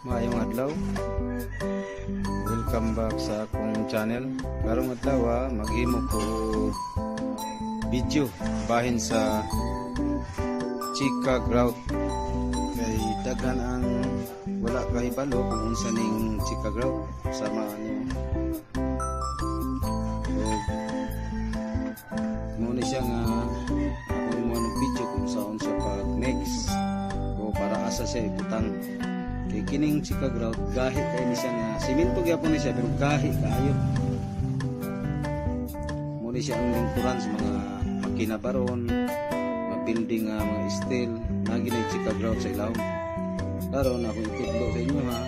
Maayong adlaw. Welcome back sa akong channel. Karong adlaw, maghimo ko video bahin sa Chika Grout. Kay daghan ang wala kahibalo kung unsa ning Chika Grout sama ano. Og mo ni siya nga akong mo video kung saon siya pag mix o para asa siya ibutang. Kay kining Chika Grout gahi kay ni siya nga simento gyapon ni siya pero gahi kaayo. Mo ni siya ang lingkuran sa mga makina baron, mga building nga mga steel, nagi na Chika Grout sa ilawom. Karon ako itudlo sa inyo ha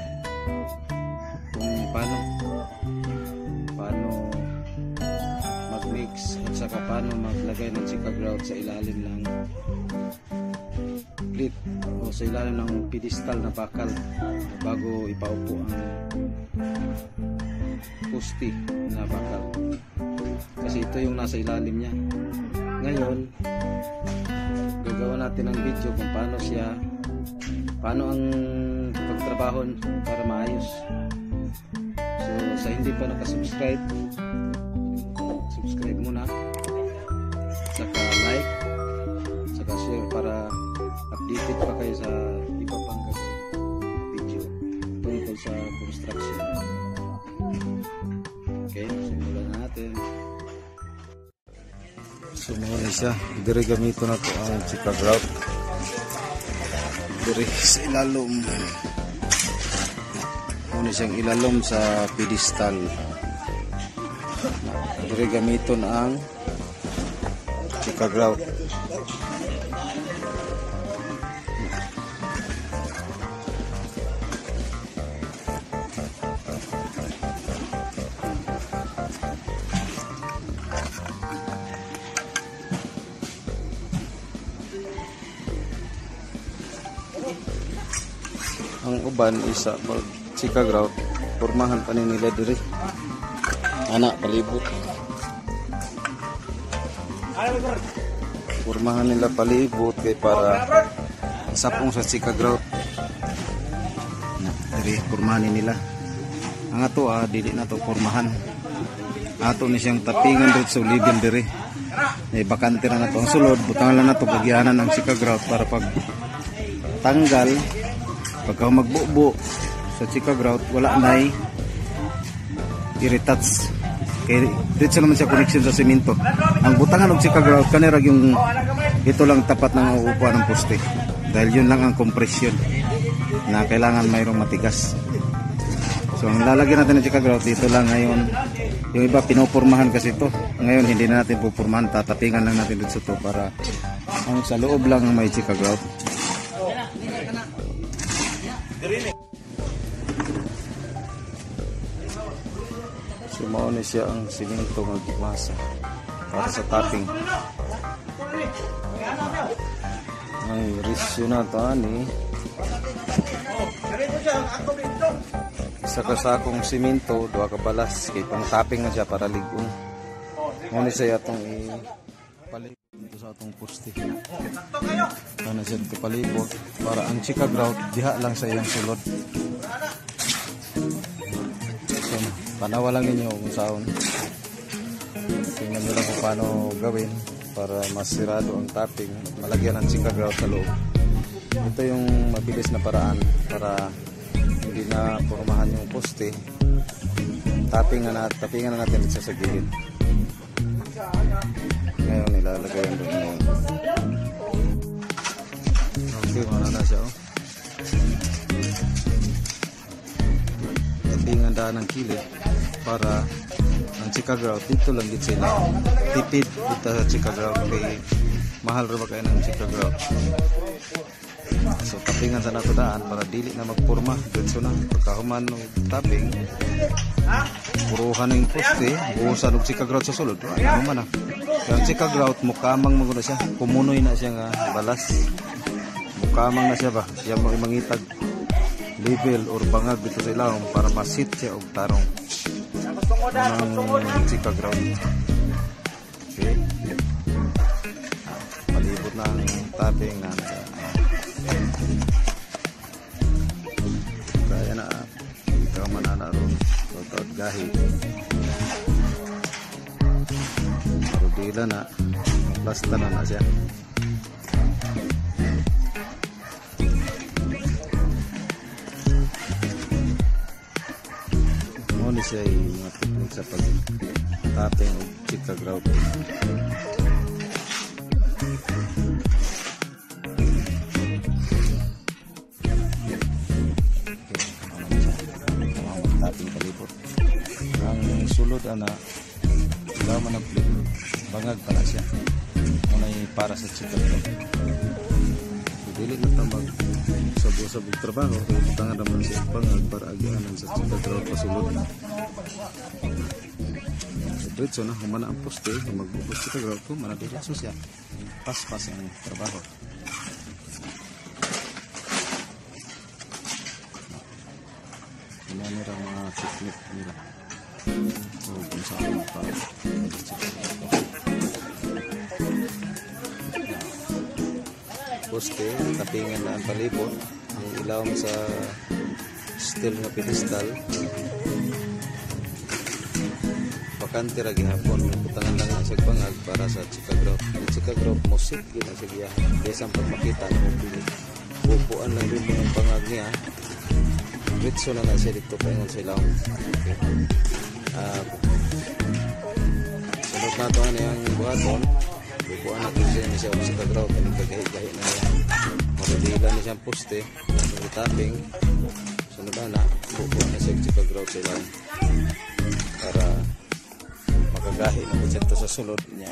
kung paano mag-mix at saka paano maglagay ng Chika Grout sa ilalim ng plate o sa ilalim ng pedestal na bakal bago ipaupo ang poste na bakal, kasi ito yung nasa ilalim niya. Ngayon gagawa natin ng video kung paano siya, paano ang pagtrabaho para maayos. So sa hindi pa nakasubscribe, subscribe muna, saka like, saka share para updated pa kayo sa iba pang gagawin video tungkol sa construction. Okay, simulan na natin. So muna siya, dire gamito na to ang Chika Grout. Dire sa ilalom. Muna siyang ilalom sa pedestal. Dire gamiton ang Chika Grout. Ang uban isa mag Chika Grout, pormahan pa ni nila diri. Ana palibot. Pormahan nila palibot kay para sapong sa Chika Grout. Na diri pormahan nila. Ang ato dili na to pormahan. Ato ni siyang tapingan diri sa level diri. May bakante na nato ang sulod, butangan lang nato pagyanan ang Chika Grout para pag tanggal, pagka magbubo sa Chika Grout, wala nay i-retouch. Kay diretso naman siya connection sa simento. Ang butangan og Chika Grout kanira yung ito lang tapat ng upuan ng poste. Dahil yun lang ang compression na kailangan mayroong matigas. So ang lalagyan natin ng Chika Grout dito lang ngayon. Yung iba pinupurmahan kasi ito. Ngayon hindi na natin pupurmahan, tatapingan lang natin dito to para ang sa loob lang ang may Chika Grout. So mao ni siya ang simento nga gimasa para sa topping. Ang ratio na to ani, isa ka sakong simento, duha ka balas kay pang topping na siya para lig-on. Mao ni siya atong ipalibot dito sa atong poste. Ana siya dito palibot para ang Chika Grout diha lang sa iyang sulod. So, panawa lang ninyo kung saan. Tingnan nyo lang kung paano gawin para masirado ang topping at malagyan ng Chika Grout sa loob. Ito yung mabilis na paraan para hindi na pormahan yung poste. Tapingan na natin dito sa gilid. Ngayon ilalagay ang doon ngayon. Okay, wala na siya. Oh. Tapingan daan ng kilid para ang Chika Grout dito lang dito sila. Tipid dito sa Chika Grout kay mahal ra ba kayo ng Chika Grout. So tapingan sa nato daan para dili na magporma diretso na pagkahuman og topping. Puruhan ng poste, buhusan og Chika Grout sa sulod. Ano man na. Ang Chika Grout mukamang mo na siya, kumunoy na siya nga balas. Mukamang na siya ba? Siya mo mangitag level or bangag dito sa ilawom para masit siya og tarong ng Chika Grout. Okay. Palibot na ang topping na. Kaya Gahi. Rodila na, plasta na na siya. Mo ni siya yung mga technique sa pag-tapping o chika grout. Tapping palibot. Ang sulod ana, wala man ang bangag pa na siya. Muna'y para sa chika grout. So, dili na ta mag sabo-sabog trabaho, kaya butangan naman siya bangag para agianan sa chika grout pasulod. So, diretso na, humana ang poste, magbubos chika grout, humana diretso siya. Paspas ang trabaho. Ina nila mga technique nila. So, kung saan pa poste, tapingan na ang palibot, ang ilawom sa steel nga pedestal. Bakante ra gihapon, butangan lang na siya bangag para sa chika grout. Ang chika grout musik gyud na siya giyahan. Bisan pag makita na mo pili. Upuan lang din ang bangag niya. Diretso na na siya dito paingon sa ilawom. Okay. Sunod na ito ano yung buhaton. Bubuan natin siya niya siya sa grout. Anong kagahi-gahi na niya. Marudila na siyang poste. Tapping. Sunod na na. Bubuan na siya chika grout sa ilawom. Para makagahi na siya ito sa sulod niya.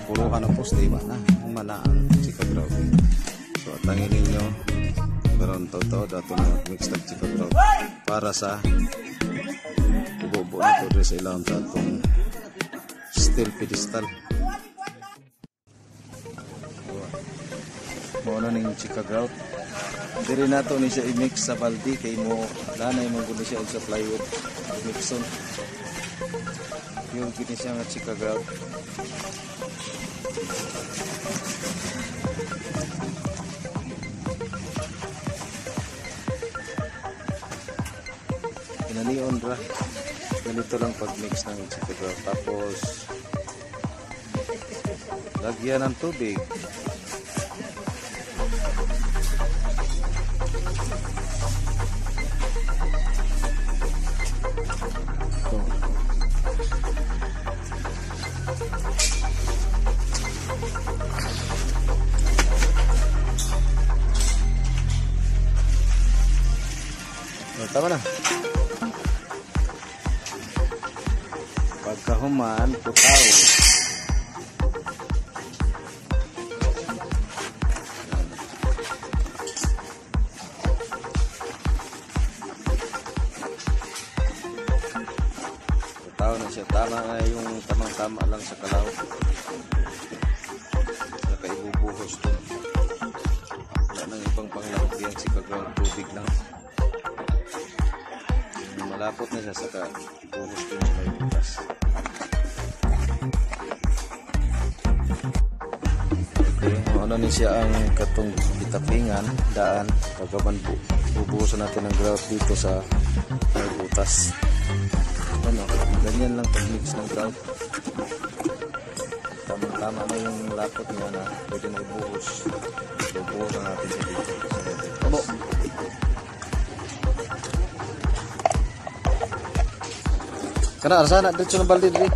Puruhan ang poste. Iba na. Humana ang chika grout. So atangin ninyo. Pero ang totoo dato na mix tag chika grout para sa bubuo na ito sa ilawom sa atong steel pedestal. Mao na ning chika grout. Diri nato ni siya i-mix sa balde kay mo lanay mo gud siya og sa plywood mixon. Yung gini siya nga chika grout. Inanion ra. Ganito lang pag-mix ng chika grout. Tapos lagyan ng tubig. Ito. So, tama na. Pagkahuman, putaw. Putaw na siya. Tama na yung tamang-tama lang sa kalaw. Saka ibubuhos dun. Wala nang ibang panglawag diyan, si kagawang tubig lang. Malapot na siya, saka ibuhos dun sa may butas. Okay, ano ni siya ang katong itapingan, daan, pagkaman bubuhusan natin ang grout dito sa may butas. Ano, ganyan lang pag-mix ng grout. Tama-tama na yung lapot niya na pwede na ibuhos. Bubuhusan natin siya dito sa may butas. Kana arsana dito ng balde diri.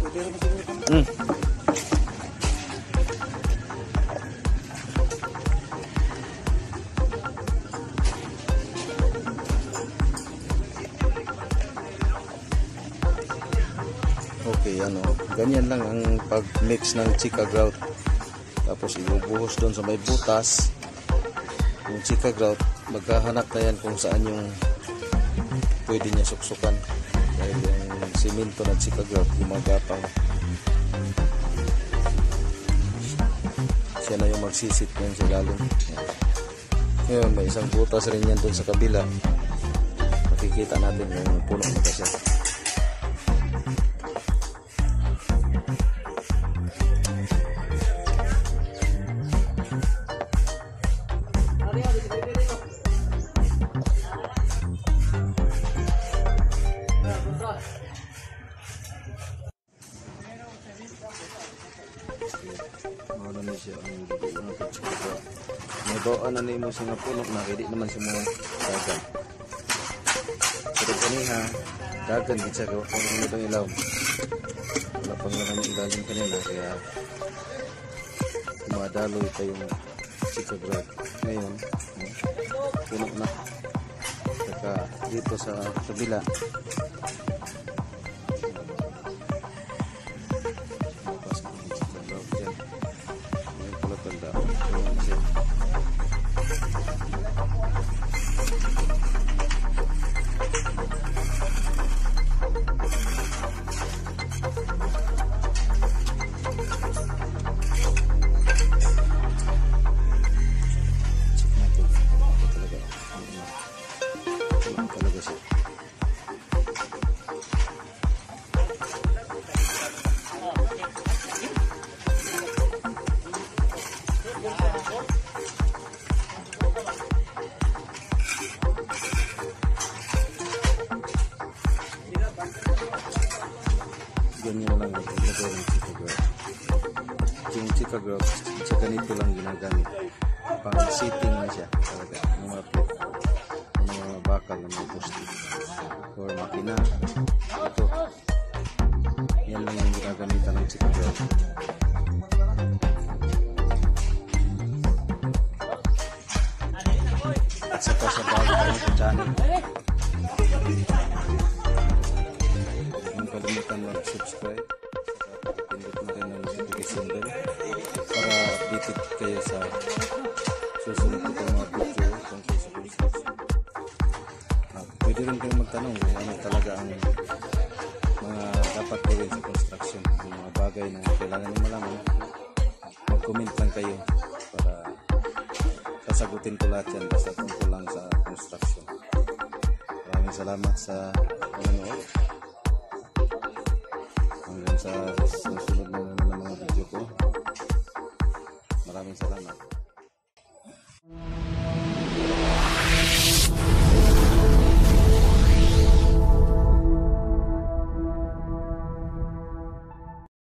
Okay, ano, ganyan lang ang pag-mix ng chika grout. Tapos ibubuhos doon sa may butas. Yung chika grout, maghahanap na yan kung saan yung pwede niya suksukan. Dahil yung simento ng chika grout gumagapang. Siya na yung magsisit ngayon sa ilalim. Ngayon, may isang butas rin yan doon sa kabila. Makikita natin yung puno na ba siya. Mahibaw-an na nimo siya nga puno na kay di naman siya mo dagan. Pero kaniha, dagan gid siya kay wa pa man itong ilawom. Wala pang laman yung ilalim kanina kaya dumadaloy pa yung Sikagroup. Ngayon, no, puno na. Saka dito sa kabila, mapasok ang Sikagroup dyan. Ngayon pala tanda. Puno na siya. Check natin. Ito talaga. Ano na. Puno talaga siya. Ganyan lang ang paglagay ng Sikagroup. Yung Sikagroup, sa ganito lang ginagamit. Pang sitting lang siya talaga. Ng mga plate. Ng mga bakal, ng mga poste. Or makina. Ito. Yan lang yung ginagamitan ng Sikagroup. At saka sa bago pa sa channel, huwag kalimutan mag-subscribe. Saka pindot na rin ang notification bell para updated kayo sa susunod ko pang mga video tungkol sa construction. Pwede rin kayong magtanong kung ano talaga ang mga dapat gawin sa construction, yung mga bagay na kailangan nyo malaman. Mag-comment lang kayo para sasagutin ko lahat yan basta tungkol lang sa construction. Maraming salamat sa panonood. Hanggang sa susunod na naman ng mga video ko. Maraming salamat.